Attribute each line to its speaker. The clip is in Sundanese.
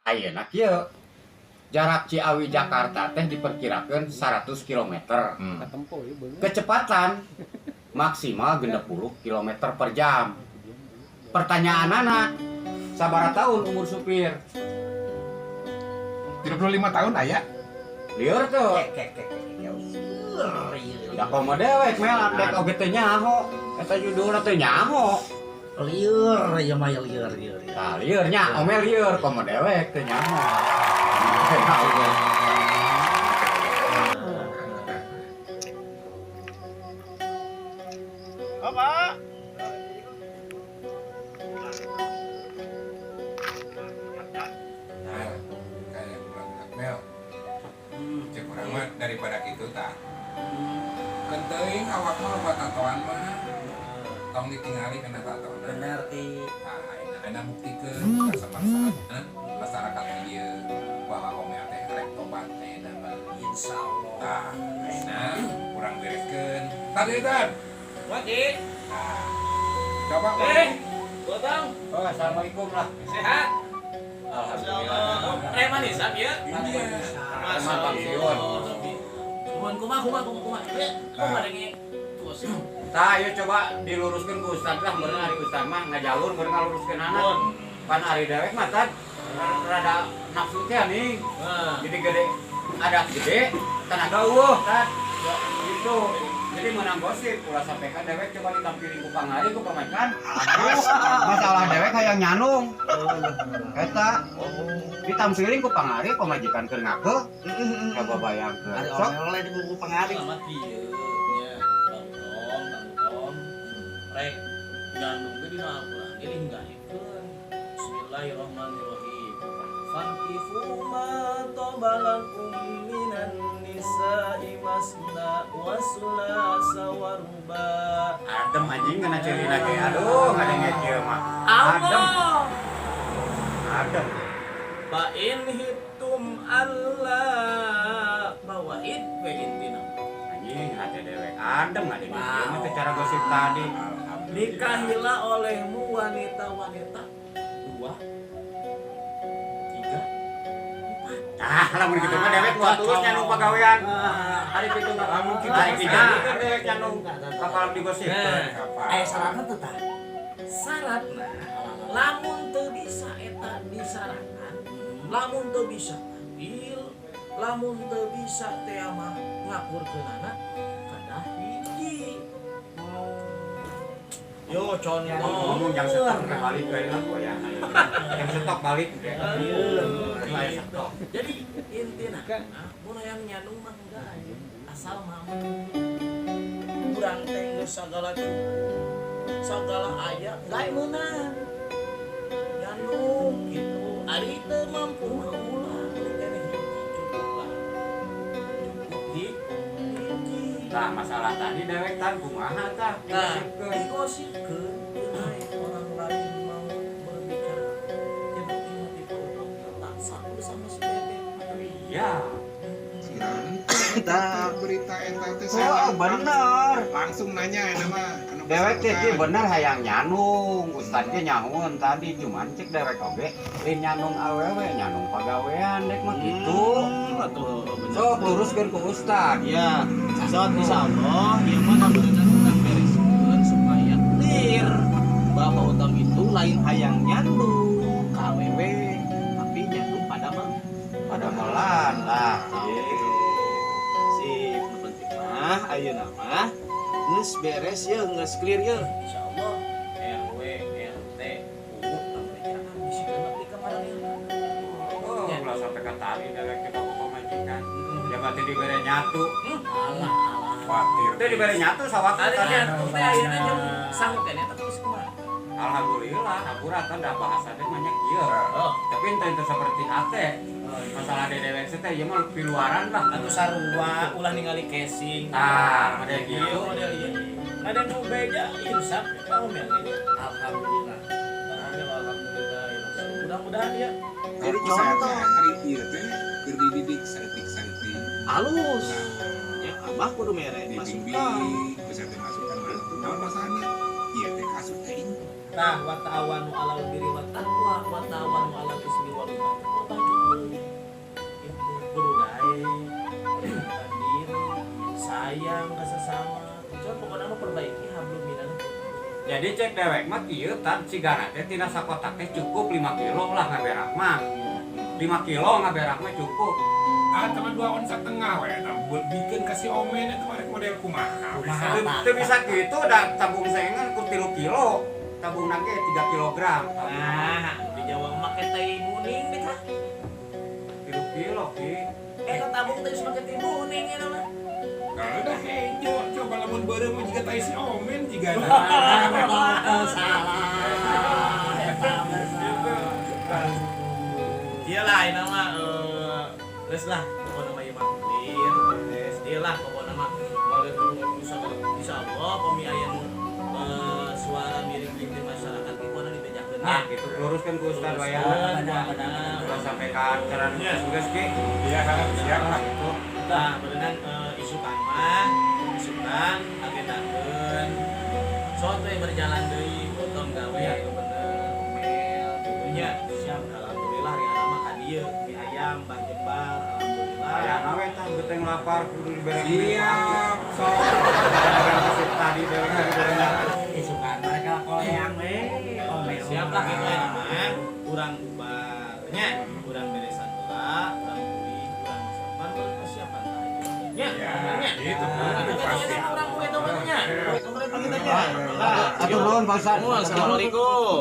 Speaker 1: Ayeuna kieu. Jarak Ciawi Jakarta teh diperkirakan 100 km. Kecepatan maksimal 60 km per jam. Pertanyaan anak, sabaraha tahun umur supir?
Speaker 2: 35 tahun aya.
Speaker 1: Lieur tuh.
Speaker 3: Kek kek kek.
Speaker 1: Ya komo dewek mel dek oge teu nyaho. Eta judulna teu nyaho.
Speaker 3: Lieur ya mah lieur lieur.
Speaker 1: Tah lieur nya, omel lieur komo dewek teu nyaho.
Speaker 4: Bapak.
Speaker 2: Nah, kayak kurang Mel. Cek urang mah daripada kitu tah. Kenteuing awak mah loba tatoan mah. Tong ditingali kana tatoan.
Speaker 3: Bener ti.
Speaker 2: Nah, ayeuna buktikeun ka masyarakat, masyarakat ieu bahwa Omel teh rek tobat ayeuna mah.
Speaker 3: Insyaallah.
Speaker 2: Tah, ayeuna urang bereskeun. Tadi tan.
Speaker 4: Waki.
Speaker 2: Nah, coba
Speaker 4: Gotong.
Speaker 1: Oh, assalamualaikum lah.
Speaker 4: Sehat.
Speaker 1: Alhamdulillah.
Speaker 4: Premanisam ya.
Speaker 2: Iya.
Speaker 4: Masya
Speaker 1: pensiun.
Speaker 4: Kumaha kumaha kumaha kumaha. Ya, kumaha dengi. Tuh.
Speaker 1: Tah, ayo coba diluruskeun ku ustad lah, meureun ari ustad mah ngajalur meureun ngaluruskeun anak. Pan ari dewek mah tad rada nafsu teh nih. Jadi gede ada gede, tenaga eueuh tad. Gitu. Jadi menang gosip ulah sampai kan dewek coba ditampilin ku pangari ku pamajikan. Aduh, masalah dewek hayang nyanung. Eta ditampilin ku pangari pamajikan keur ngakeuh. Coba bayangkeun.
Speaker 3: Ari
Speaker 1: Sok
Speaker 3: oleh di buku pangari.
Speaker 4: Selamat kieu nya Bang Tom, Bang Tom. Rek nyandung ge dina Al-Qur'an ge dihinggakeun. Bismillahirrahmanirrahim. Fankihu ma taba lakum minan nisa'i masna wa sulasa wa ruba.
Speaker 1: Adem anjing kana ceurina ge. Aduh, ngadenge kieu mah. Adem. Adem.
Speaker 4: Fa in hibtum alla bawahid we intina.
Speaker 1: Anjing hate dewek adem ngadenge kieu mah teh cara gosip tadi.
Speaker 4: Nikahilah olehmu wanita-wanita 2, 3, 4.
Speaker 1: Ah, lamun kitu mah dewek moal tulus nyandung pagawean. Hari kitu mah
Speaker 2: Lamun kitu
Speaker 1: hari
Speaker 2: mah
Speaker 1: dijadikeun dewek nyandung kapal digosip.
Speaker 4: Nah.
Speaker 3: Aya syaratna teu tah?
Speaker 4: Syaratna lamun teu bisa eta disyaratkan, lamun teu bisa tampil, lamun teu bisa teh mah ngakurkeunana kadah hiji. Yo contoh
Speaker 1: Ngomong yang stok balik ke lah goyang. Yang stok balik ke. Iya, stok.
Speaker 4: Jadi intina mun hayang nyandung mah enggak asal mampu. Urang teh geus sagala cukup, sagala aya gae meunang. Nyandung gitu. Ari teu mampu mah ulah keneh hiji cukup lah. Cukup hiji.
Speaker 1: Tah masalah tadi dewek tan kumaha tah
Speaker 4: Nah,
Speaker 1: digosipkeun.
Speaker 4: digosipkeun naik orang lain mau berbicara. Tiba-tiba tiba tak satu sama si bebek.
Speaker 1: Iya.
Speaker 2: Tah berita eta teh
Speaker 1: Oh, bener.
Speaker 2: Langsung nanya eta mah anu
Speaker 1: Dewek teh
Speaker 2: bersangkutan.
Speaker 1: bener hayang nyanung, ustad ge nyahueun tadi cuman cek dewek oge lain nyandung awewe, nyandung pagawean dek mah gitu.
Speaker 4: Atuh bener.
Speaker 1: Sok luruskeun ku ustad.
Speaker 4: Iya, sok insyaallah ieu mah bener urang bereskeun supaya clear bahwa utang itu lain hayang nyandung ka awewe, tapi nyandung pada mah
Speaker 1: Pada melan lah. Gitu.
Speaker 5: Sip, nu penting mah ayeuna mah geus beres ye, geus clear ye.
Speaker 4: Insyaallah RW, RT, UU, sampai bisi nepi ka maranehna.
Speaker 1: Oh, ulah sampai ka tali dewek kita ku pamajikan. Ya berarti dibere nyatu.
Speaker 4: Alah, alah.
Speaker 2: Khawatir.
Speaker 1: Teh dibere nyatu sawaktu
Speaker 4: Tadi
Speaker 1: tadi.
Speaker 4: nyatu teh ayeuna jeung sanggup keneh tapi geus kumaha?
Speaker 1: Alhamdulillah, hampura kan dah bahasanya banyak ieu.
Speaker 4: Oh,
Speaker 1: Tapi ente seperti hate. Masalah dewek teh ieu mah piluaran lah.
Speaker 4: atuh sarua ulah ningali casing.
Speaker 1: Ah, model gitu.
Speaker 4: Iya, model ieu. Ada nu beja insaf Pak Omel ini.
Speaker 3: Alhamdulillah.
Speaker 4: Bang Omel alhamdulillah ya. Mudah-mudahan ya
Speaker 5: Jadi
Speaker 2: Kalau saya
Speaker 5: contoh.
Speaker 2: teh hari ieu teh keur dididik saeutik-saeutik.
Speaker 5: Halus. Ya abah kudu mere masukan.
Speaker 2: Dibimbing, ku saya teh masukan mah. Naon masalahna? Ieu teh kasut teh.
Speaker 4: Nah, wa ta'awanu 'alal birri wat taqwa wa ta'awanu 'alal ismi wal udwan.
Speaker 1: Jadi cek dewek mah kieu tan cigana teh tina sakotak teh cukup 5 kilo lah ngaberak mah. 5 kilo ngaberak mah cukup.
Speaker 2: Ah, teman 2,5 ons we eta bikin kasih omen eta mah model kumaha.
Speaker 3: Kumaha?
Speaker 1: Teu teu bisa kitu da tabung saengan ku 3 kilo. Tabung ge 3 kilogram.
Speaker 4: Nah, di Jawa make tai muning deh kah?
Speaker 1: 3 kilo ki.
Speaker 4: Eta tabung teh geus make tai muning eta mah.
Speaker 2: Kalau udah hejo, coba lamun beureum mah jiga tai si omen jiga.
Speaker 3: Oh, salah. Eta mah salah.
Speaker 4: Iya lah, ini mah geus lah pokokna mah ieu mah clear, beres. Iya lah pokokna mah kalau insya Allah pami aya nu suara miring-miring di masyarakat pokokna dibejakeun
Speaker 1: Nah, gitu luruskan ku Ustaz wayahna.
Speaker 3: Benar, benar, benar.
Speaker 1: Ulah sampai ka acara nu geus ki.
Speaker 2: Iya, siap lah.
Speaker 1: Gitu.
Speaker 4: Nah, berenang isukan mah, isukan agendakeun. So teh berjalan deui, potong gawe anu bener, omel gitu nya. Siap, alhamdulillah hari mah ka dieu mie ayam Bang Jembar, alhamdulillah.
Speaker 1: Ayana we tah beteng lapar kudu dibere.
Speaker 2: Siap, sok.
Speaker 1: Kadang-kadang tadi dewek dibere.
Speaker 3: Isukan mereka koleang we. Omel.
Speaker 4: Siap lah gitu ya mah. Urang bubar nya, urang beresan heula, urang tuli, urang siapan, urang persiapan nya.
Speaker 2: Ya,
Speaker 4: Nya.
Speaker 2: gitu.
Speaker 4: Itu kan
Speaker 2: Pasti.
Speaker 4: urang kuwe teh nya.
Speaker 5: Atur nuhun Pak Ustad.
Speaker 4: Assalamualaikum.